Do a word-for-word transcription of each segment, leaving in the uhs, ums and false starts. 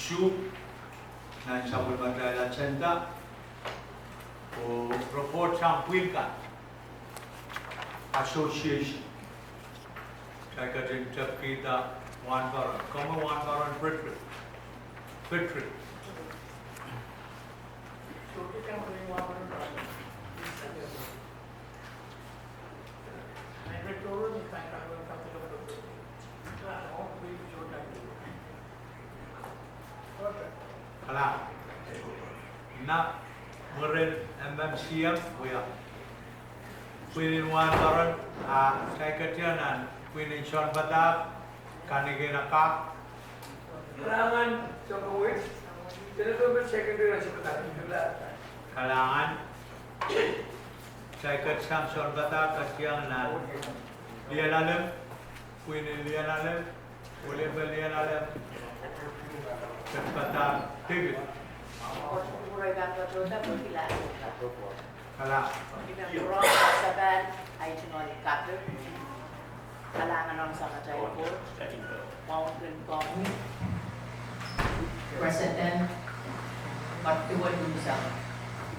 Nan sapwellimatail agenda, oh report sang pwihn kan association. Kitail ketin tepkihda wahnpoaron, komwi wahnpoaron Frederick. Frederick. Kalahngan. Nan mwurin M M C M wia pwihn en wahnpoaron, a kitail ketin nan pwihn en sounpadahk, kanekehn akan. Kalahngan, sounpadahk. Kalahngan. Kitail ketin sang sounpadahk, katiang nan Lienalem, pwihn en Lienalem, William Lienalem, sounpadahk David. Kalahngan. Imen kurohng sapahl, ahi tungoal kaping. Kalahngan ong Samatail Koht, mwahu kin komwi, President, Kepina Unsang.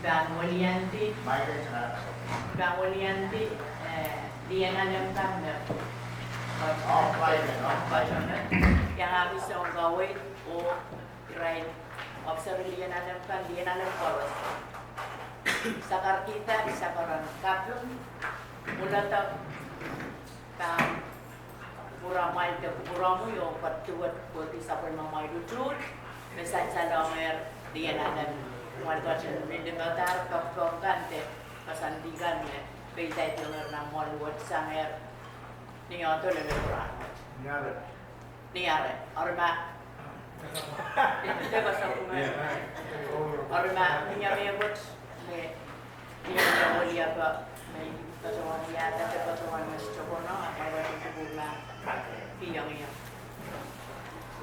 I pahn weliandi, I pahn weliandi, eh, Lienalem kan me, iang ahpw sounkaweid oh irail officer Lienalem kan, Lienalem koaros. Sakarkihda, sakar en kaping, mwuledek, pahn kupwuramwail de kupwuromwi oh ketiket pwehki sapwellimamwail utuht me sansalohng Lienalem. Mwail ketin mihmi limadahr pekipek kan de koasoandi kan me peidaidohng nan mwoahl wet sang ni ohdo lel kupwuramwail. Ni are, eri ma, eri ma, mie mehkot me, mie mehkot me I patohwan wiahda, patohwan me I tokohn, ahpw patohwan kupwuromwail kihong ie.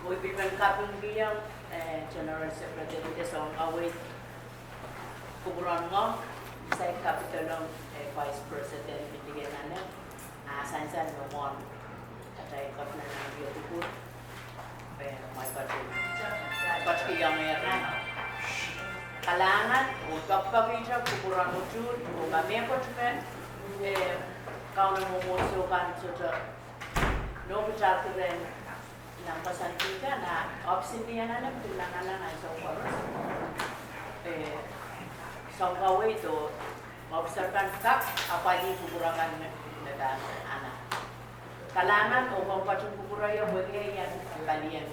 Oh I pil men kapingkihong, eh, General Secretary de sounkaweid kupwuramwail, Side Capitol, eh, Vice President Lienalem, a sansan me mwohn atail Kepina nan Iopukun, eh, mwail ketin ketikihong ie. Kalahngan oh pekipekihte kupwuren utuht oh ma mehkot me, eh, Kauno Mwomwohdiso kan sohte nohkitail rehn nan koasoandi kan, a ohpis en Lienalem pil nangalahng ansou koaros. Eh, sounkaweid oh officer kan kak apwalih kupwur akan me, me pahn anahne. Kalahngan oh komw ketin kupwuromwail pwehki ei palien,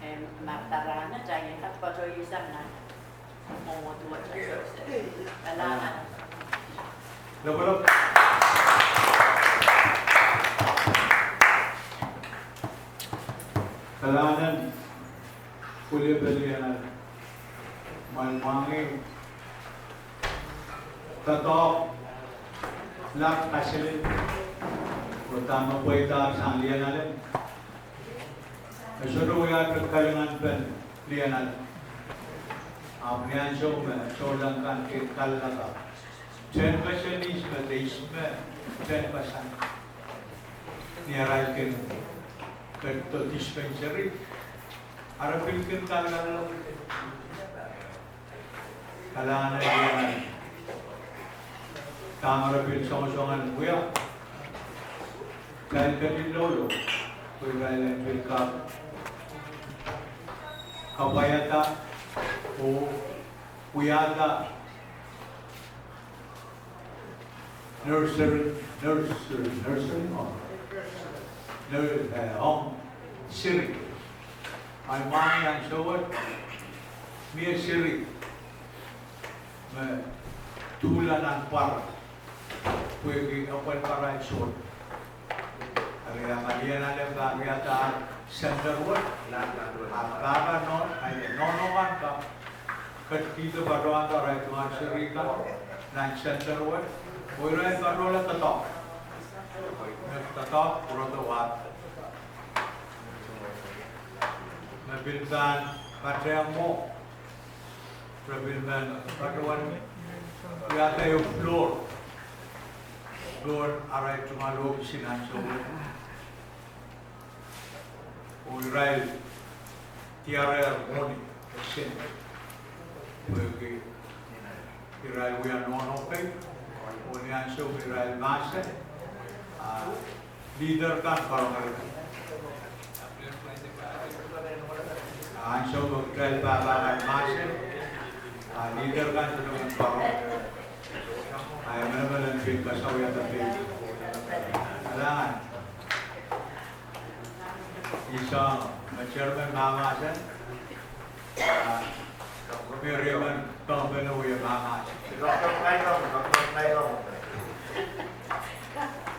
eh, martaranet, a I en kak patohsang nan Lopwolop. Kalahngan, William Lienalem. Mwail mwahngih, doadoahk, lap, kaselel, oh dahme pweida sang Lienalem. E sohte wia pil kalinganpen Lienalem. Ahpw ni ansou me souleng kan kin kalelaka, tehnpas en ihs me, de ihs me tehnpas sang ni arail kin ketido dispensary, ara pil kin kalkalelong. Kalahngan, dahme re pil songosong en wia, kitail ketin loulou, pwe irail en pil kak kapwaiada oh wiahda nursery, nursery, nursery, oh, nur-, eh, ong siri. Ahi mwahngih ansou wet, mie siri me tuhla nan pwar, pwehki epwel pwarail sohte. Eri a ma Lienalem pahn wiahda center wet, a pahpa nohno, ahi nohno kan kak ketikihdo patohwanda arail tungoal siri kan nan center wet, oh irail patohla doadoahk. Me doadoahk pwurodo wahdo. Me pil pahn patehng mwo, re pil men patohwan wiahda ehu floor, floor arail tungoal ohpis nan ansou wet. Oh irail diarehr mwohni, e sen. Pwehki irail wia nohno kei, oh ni ansou me irail mahsen, a leader kan karonge. Ansou me kitail pahpa kan mahsen, a leader kan karonge. A emenemen en pil kasawih atail pil. Kalahngan. Ihs me chairman mahmahsen? Ah, me riemen tohnpene wia mahmahsen.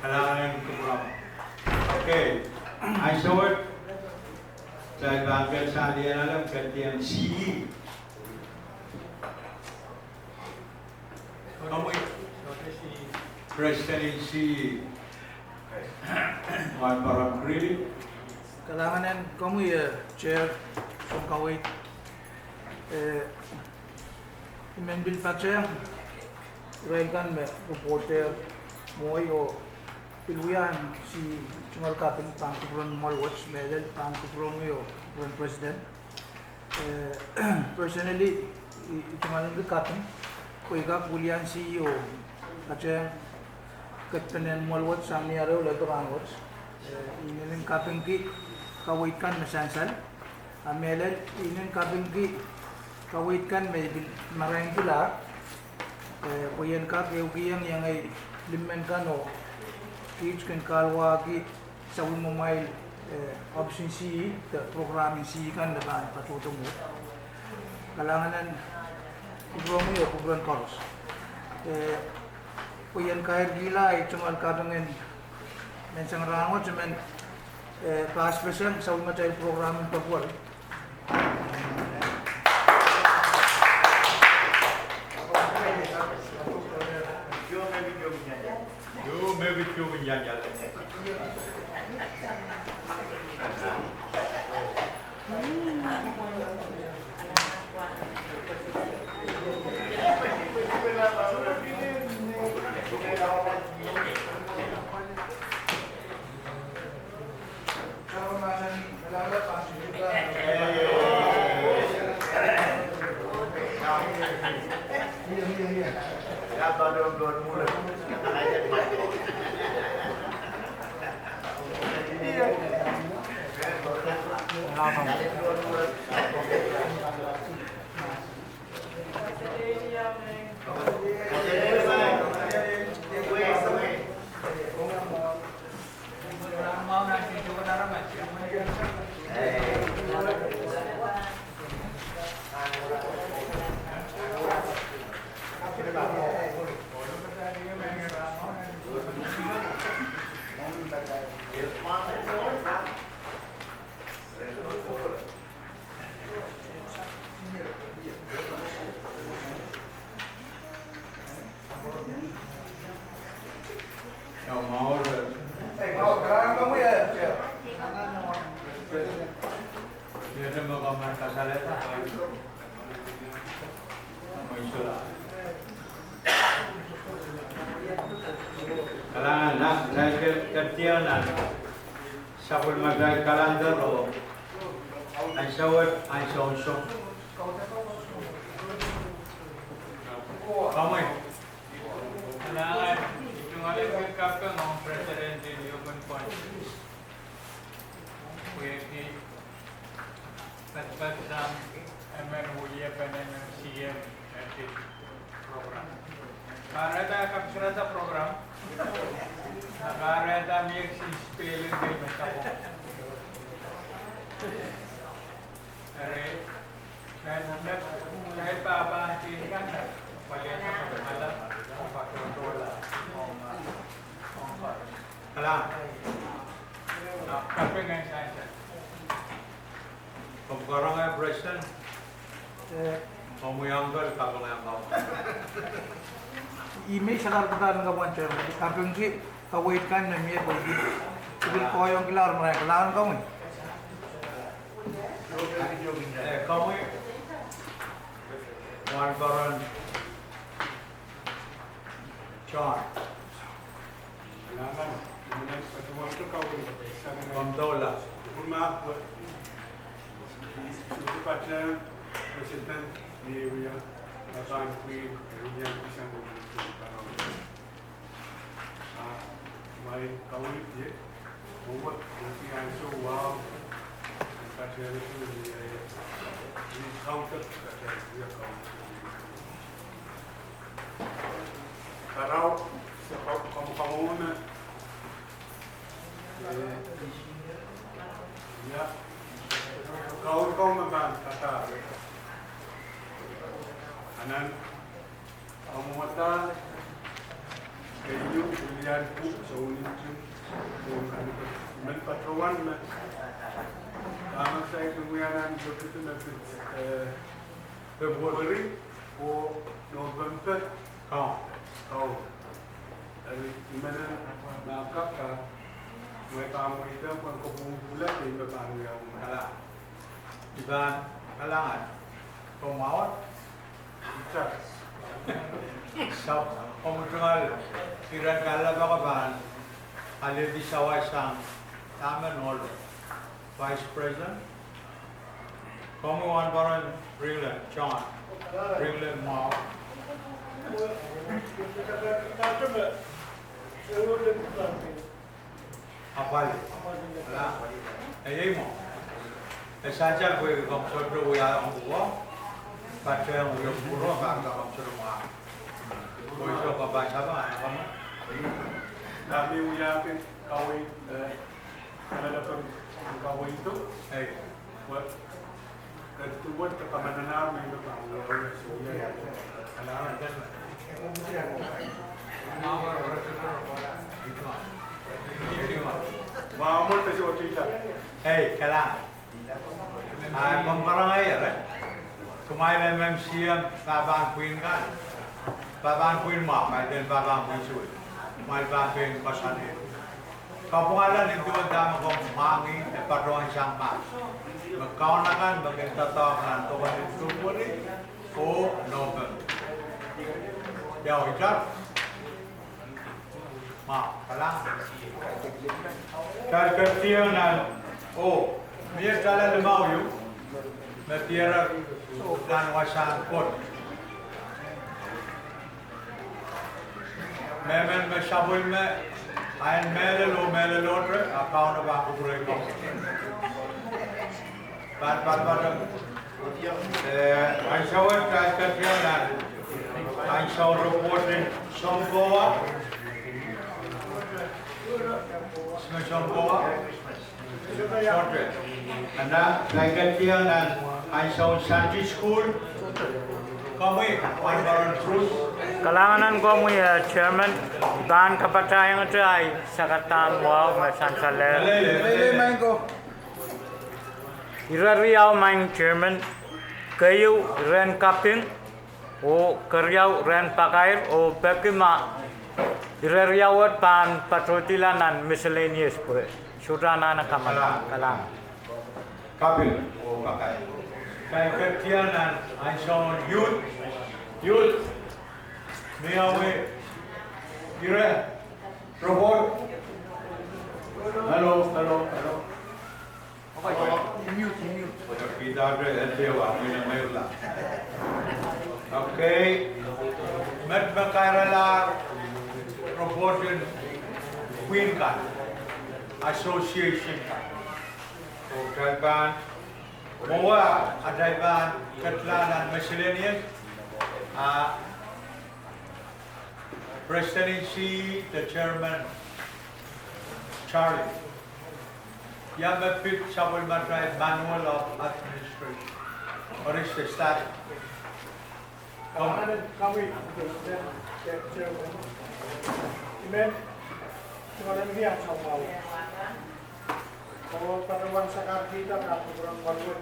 Kalahngan en kupwuramwail. Okay. Ansou wet, kitail pahn ket sang diana lem, ket dian C E. Komwi, President en C E, Wahnpoaron Greeley. Kalahngan en komwi, eh, Chair, soun kaweid. Eh, I men pil patehng irail kan me reporter mwohn oh pil wia C E, tungoal kaping, pahn kupwuren mwoal wet, mehlel pahn kupwuromwi oh kupwuren President. Eh, personally, I, I tungoal kaping, pwe I kak wilian C E oh patehng ketpenen mwoal wet sang ni arehu lel dohng wet. Eh, I inenen kapingki kaweid kan me sansal. A mehlel, I inenen kapingki kaweid kan me I pil marainkilahr. Eh, pwe I en kak ehukihong iengei limmen kan oh kiht kin kahluwahki sapwellimamwail, eh, opisin C E, de program en C E kan me pahn patohdo mwo. Kalahngan en kupwuromwi oh kupwuren koaros. Eh, pwe I en kairkihla ahi tungoal kaping en menseng rahnwet, I men, eh, paspeseng sapwellimatail program en pwopwol. Kalahngan, na, kitail ket, ket diana. Sapwellimatail calendar oh ansou wet, ansoun soahng. Komwi. Kalahngan, I tungoal kaping ong President en Youth Conference. Pwehki patopato sang emen wiepen emen C M en pil program. Kahrehda kapsrada program. A kahrehda mie sin spelling bee me sako. Eri, kitail, kitail pahpa kin kan, palian mala, patohdohla. Kalahngan. Kaping en sansal. Komw karonge, President? Eh. Komwi ong kaping en kaping. I mih sakar pahn kaping en chair. Kapingki kaweid kan me mie pwehki I pil kohiong kilang marain. Kalahngan komwi. Eh, komwi. Wahnpoaron John. Komw doula. President, me wia, me pahn pwihn, me wia, me sang, me pahn. Ah, me kaweid, oh, me wia ansou wow, me pahn, me wia, me kaweid, me wia kaweid. Karaun, se ka, ka, ka, eh, ia, kaweid, kaweid me pahn katail. Anan, amwahda, keieu, ilian pwuhk, souningkin, soun kanipe, men patohwan me, dahme saikinte wia nan, sohte me pil, eh, February oh November, kaun, kaun. Eri, I men, ma kak, ngehi pahn mweidohng pwehn kopwung pwulopwul, I men pahn wia uhk kalahngan. I pahn kalahngan. Komw awa? Sap, komw tungoal, iren kalelapak pahn alehdi sawas sang, dahme nohlo. Vice President, komwi wahnpoaron Ringlet, John Ringlet mwahu. Apwal. Ala, e iei mwo. E sansal pwe komw sohte wia ong pwukoa, patehng wia pwukoa, pahn komw sohte mwahu. Pwe soh, komw pahn sapa, eh, komw. Dahme wia kin kaweid, eh, Kanada pahn kaweido. Ei. Wet, kat duwet de kamananahr me ino pahn wia, wia, wia, wia. Kalahngan. Mwahu mwo, pesi otila. Ei, kalahngan. Ah, komw karang ahi, eh? Kumwail M M C M, pahpahn pwihn kan. Pahpahn pwihn mwahu, kumwail pahpahn pwihn suwed. Kumwail pahn pwihn koasoandi. Kapwungala nin duwen dahme komw mwahngih, e patohwan sang mahs. Me kaun akan, me kin doadoahk nan pokon en February oh November. Ia, itar. Ma, kalahngan. Kitail ketieng nan, oh, mie tala limau ieu, me diarehr nan wasahn court. Mehmen me sapwellime, ahi mehlel oh mehlelohte, a Kauno pahn kupwurei komw. Pahn, pahn, pahn. Eh, ansou wet kitail ketieng nan ansou report en Sompowa. Isme Sompowa? Sohte. Anda, kitail ketieng nan ansou Sunday school. Komwi, wahnpoaron Bruce. Kalahngan en komwi, eh, Chairman, pahn kapatahiengete ahi sakadahn mwahu me sansalehr. Lele, lele, lele, maing ko. Ire riau, maing Chairman, keieu rehn kaping, oh keriau rehn pakair, oh peki ma ire riau wet pahn patohdihla nan miscellaneous pwe sohte anahne kamala. Kalahngan. Kaping oh pakair. Kitail ketieng nan ansoun youth, youth, mie omwi ire, report. Hello, hello, hello. Okay. Met me kairalahr report en pwihn kan, association kan. Oh, kitail pahn, mwowe atail pahn ketlahng nan miscellaneous, ah, Presidensi de Chairman Charlie. Ia me pid sapwellimatail Manual of Administration? What is the status? Kaweh, Chairman. I men, I men pahn ansou mwahu. Oh patohwan sakarkihda nan kupwuren Pohnpei.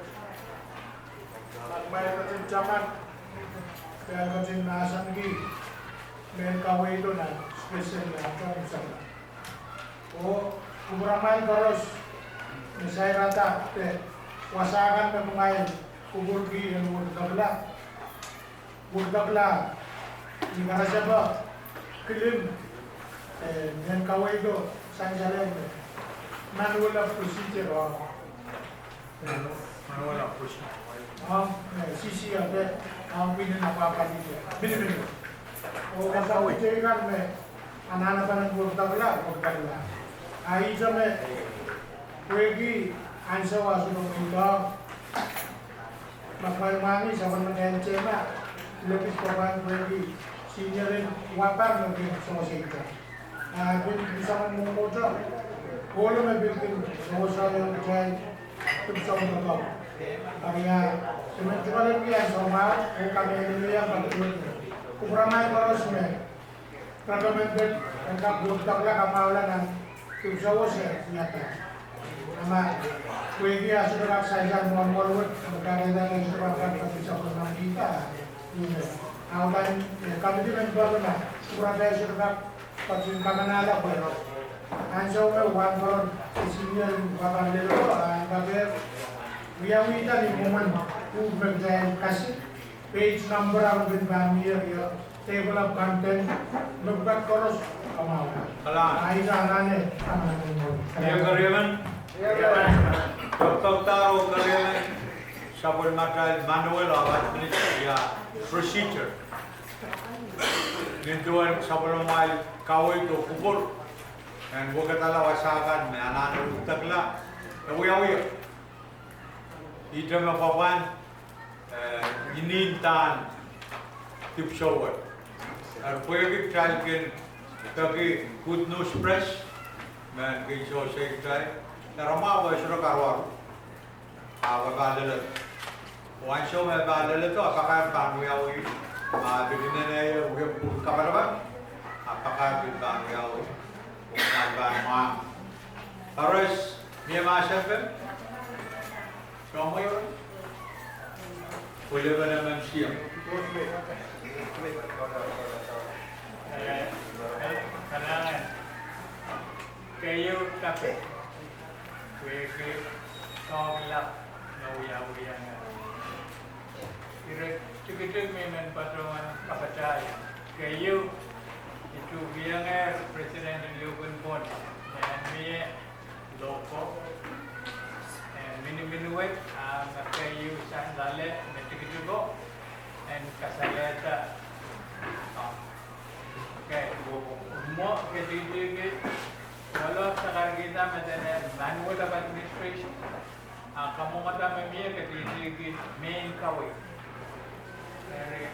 Kumwail ketin taman, kumwail ketin mahsanih, mehn kaweido nan special nan tohn sala. Oh kupwuramwail koaros me sairada de wasa kan me kumwail kupwurki en wurdohla. Wurdohla, ni karasepe kilim, eh, mehn kaweido sansal en manual of procedure, oh. Manual of procedure. Ahng, eh, sisi ate, ahng pwihnen apwahpwalih, miniminwet. Oh, wasa wet teikan me anahnepen wekidekla, wekidekla. A ihte me, pwehki ansou a sohte mweidehng, ma pwehn mwahngih sapwellimatail tema, lepis pwapwand pwehki senior en wapar me kin sewese ihte. A pil pil soangen mwomwohdiso, kohla me pil kin sewese ong kitail dipwisou doadoahk. Eri a, I men tuwalki ansou mwahu, oh kamehlele ong kitail kupwuramwail koaros me recommended, en kak wekidekla, kamwahula nan dipwisou se iada. A ma, pwehki a sohte kak sansal mwohn mwohn wet, me kahrehda e sohte kak kak kak sapwellimankihda, eh, outline, eh, committee member me, kupwurata e sohte kak patohwan kamanahla pwe ansou me wahnpoaron senior en wapar leleko, a e kak wiawihda ni mwomwen pwuhk me kitail kasik, page number ahpw kin pahn mie, table of content, mepwukat koaros, kamwahula. Ahng. A ihte anahne, anahne. Ia keriemen? Ia keriemen. Doktor Taro keriemen, sapwellimatail manual of administration, ia procedure. Nin duwen sapwellimamwail kaweid oh kupwur en wekidekla wasa kan me anahne wekidekla, e wiawi. Ihte me pwapwand, eh, inenen dipwisou wet. Eri pwehki kitail kin peki Good News Press, me kin sewese kitail, eri ma pwe e sohte karuwaru. A pahn leledo. Oh ansou me pahn leledo, a pakair pahn wiawi, ma pil inenen ie wie pwuhk kapakap, a pakair pil pahn wiawi, oh pahn pahn mwahng. Koaros, mie mahsen pen? Soumwei? Pwelepen M M C. Eh, eh, kalahngan. Keieu topic. Pwehki doadoahk me wiawiong. Ire tikitik me I men patohwan kapatahieng. Keieu, I tuhkiongehr President Liupen Pwon, me mie logo, eh, miniminiwet, a me keieu sang loale me tikitiko, en kasalehda. Okay. Mwo ke tikitik, mwohn loale sakarkihda me dene manual of administration. A kamwomwada me mie ke tikitik mehn kaweid. Eri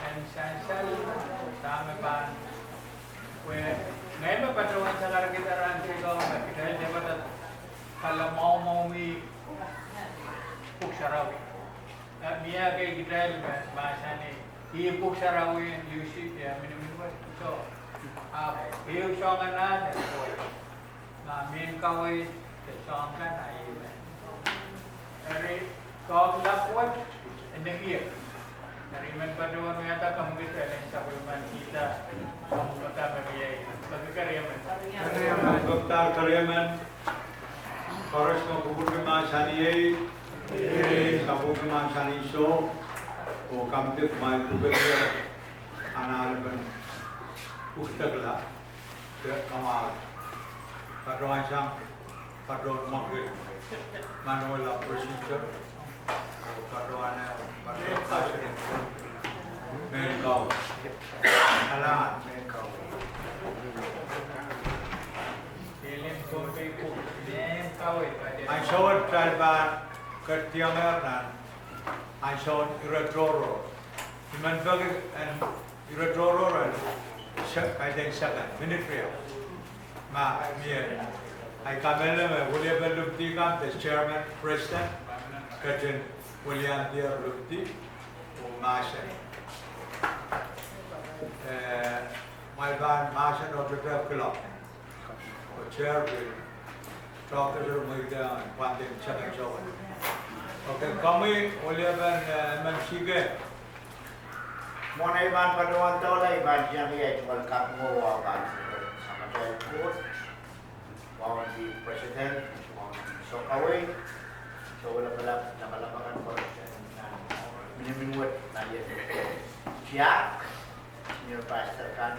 en sansal, dahme pahn, pwe ngehi me patohwan sakarkihda rahn teiko me kitail dehr pahn kalamwaumwaumih Pwuhk Sarawi. A mie ekei kitail me mahsanih, ih Pwuhk Sarawi en lusi, ia miniminiwet. So, a, ehu soangen ahd en pwoi. Ma mehn kaweid de soahng kan a ih me. Eri, doadoahk wet, e nekier. Eri I men patohwan wiahda komwi kitail en sapwellimankihda, komwi me mie, peki keriemen. Keriemen, Doktor keriemen. Koaros me kupwurki mahsanih, eh, sapwellime mahsanih soh, oh komwi kitail me pwuhk, anahnepen wekidekla. Ke kamwahu. Patohwan sang, patohwan mwekid. Manual of procedure. Patohwan, patohwan president. Mehn kaweid. Kalahngan, mehn kaweid. Ansou wet kitail pahn ketidohng nan ansoun ire tohrohr. I men peki en ire tohrohr en se-, kaidehn second, minit riau. Ma, mie, ahi kamehlele me weliepel lipdi kan, the chairman, president, ketin weliandier lipdi, oh mahsen. Eh, ma I pahn mahsen oh tepda kilok. Oh chair pil, Doctor Sir Mwikidang, pwanden second soan. Okay, komwi, weliepel, eh, M M C ke. Mwohn ei pahn patohwan doula, I pahn tiahngki ei tungoal kaping oh wahu pahn samatail Koht, wahu en president, wahu en soukaweid, soulapalap, lapalap akan koaros, miniminiwet, na ie tiahk, mie pastor kan,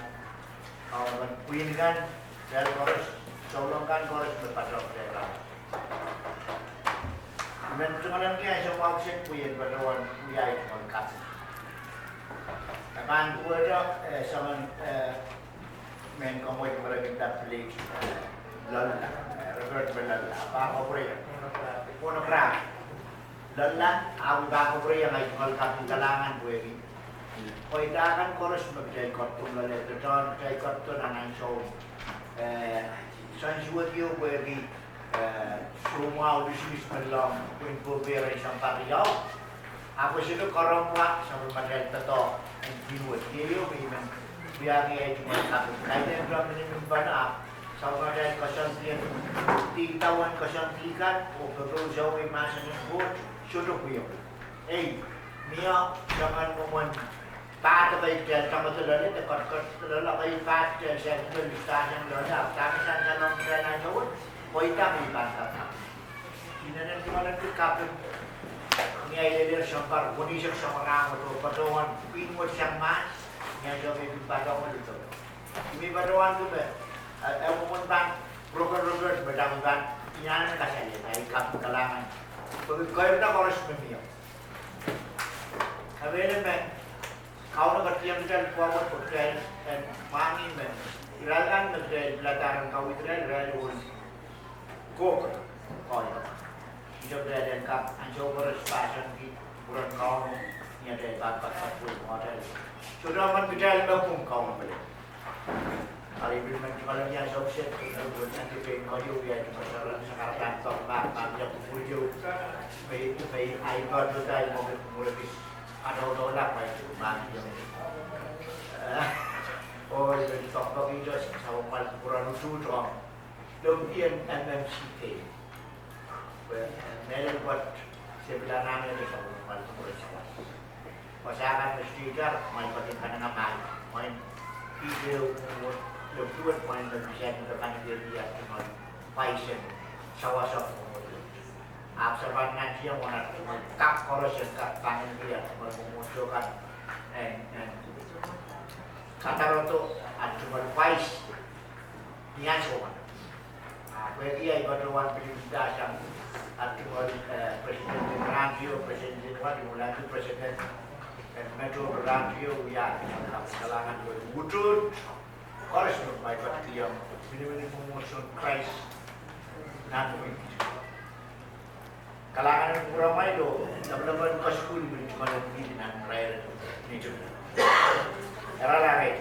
kaun pwihn kan, pil koaros, souleng kan koaros me patohwan pil kan. Men tungoalenki ansou mwahu kiset pwe I en patohwan wiahiong tungoal kaping. E pahn kohdo, eh, soangen, eh, mehn komwi pwurehngkihda plate, eh, loalla, eh, referred me loalla, pahn kapwureiong. Pornography. Loalla, ahpw I pahn kapwureiong ahi tungoal kaping kalahngan pwehki pweida kan koaros me kitail ketido loale, doadoahk kitail ketido nan ansou, eh, soansuwed ieu pwehki, eh, soumwahu lusilus menlau pwehn pwehpwehre soangen pahr riau. Ahpw e sohte koaros pwe soangen matail doadoahk en pwihn wet. Iei ieu me I men wiahki ahi tungoal kaping. Kaidehn rongen miniminpene ahpw soangen matail koasoandi, idawehn koasoandi kan oh pepeu sawei mahsen en Koht sohte pwihn wet. Ei, mie soangen mwomwen pahd me kitail tamanda loale, de ketiket loale, ekei pahd kitail saikinte luhsdahsang loale, ahpw dahme sansalong kitail nan ansou wet, pweida me I pahn kaping. I inenen tungoal kaping, ni ahi lelehr sounpar weneisek soangen rahn wet oh patohwan pwihn wet sang mahs, ni ansou me I pil patohwan ludo. I men patohwan dume, eh, eh, mwomwen pahn broken record me dahme pahn I anahne kasalehiong ahi kaping kalahngan. Pwehki keirda koaros me mie. Kamehlele me Kauno ketikihong kitail pwukat pwe kitail en mwahngih me irail kan me kitail piladahr en kaweid irail, irail ohl kohkohdo, koahiek. Ihte kitail en kak ansou koaros pahsanki kupwuren Kauno, ni atail pahn kak pwehki mwohtail. Sohte emen kitail me pwung Kauno pil. Ari pil men tungoal ni ansou kiset, pwe nan pein koahiek wia tungoal sarasaran pahn mahk mahk ia kupwur ieu, me, me ahi pahn doadoahk mwo, mwo kis, adaudaula pwe mahk ia. Eh, oh, I men pahn peki ihte sapwellimomwi kupwuren utuht ong lepin M M C K. Pwe, eh, mehlel pwoat, se pil anahne de sapwellimomwi kupwuren sawas. Wasa kan me state-ar, mwein pwoatin kanengamah, mwein video, lepin wet mwein me pisen me pahn kihdi aht tungoal pwaisen sawas ong mwomwohdiso. Ahpw se pahn nantihong wen aht tungoal kak koaros en kak pahn kihdi aht tungoal mwomwohdiso kan en, en kadarodo aht tungoal pwais ni ansou wet. Ah, pwehki ahi patohwan pil pilada sang aht tungoal, eh, president en rahn ieu, president en wad, ulahnki president en Metro rahn ieu, wia kaping kalahngan pwe utuht koaros me kumwail ketikihong minimini mwomwohdiso en Krais nan wihk. Kalahngan en kupwuramwail oh lapalapen kasukuhl me I tungoal en pid nan irair en ntingdi. Erala rei.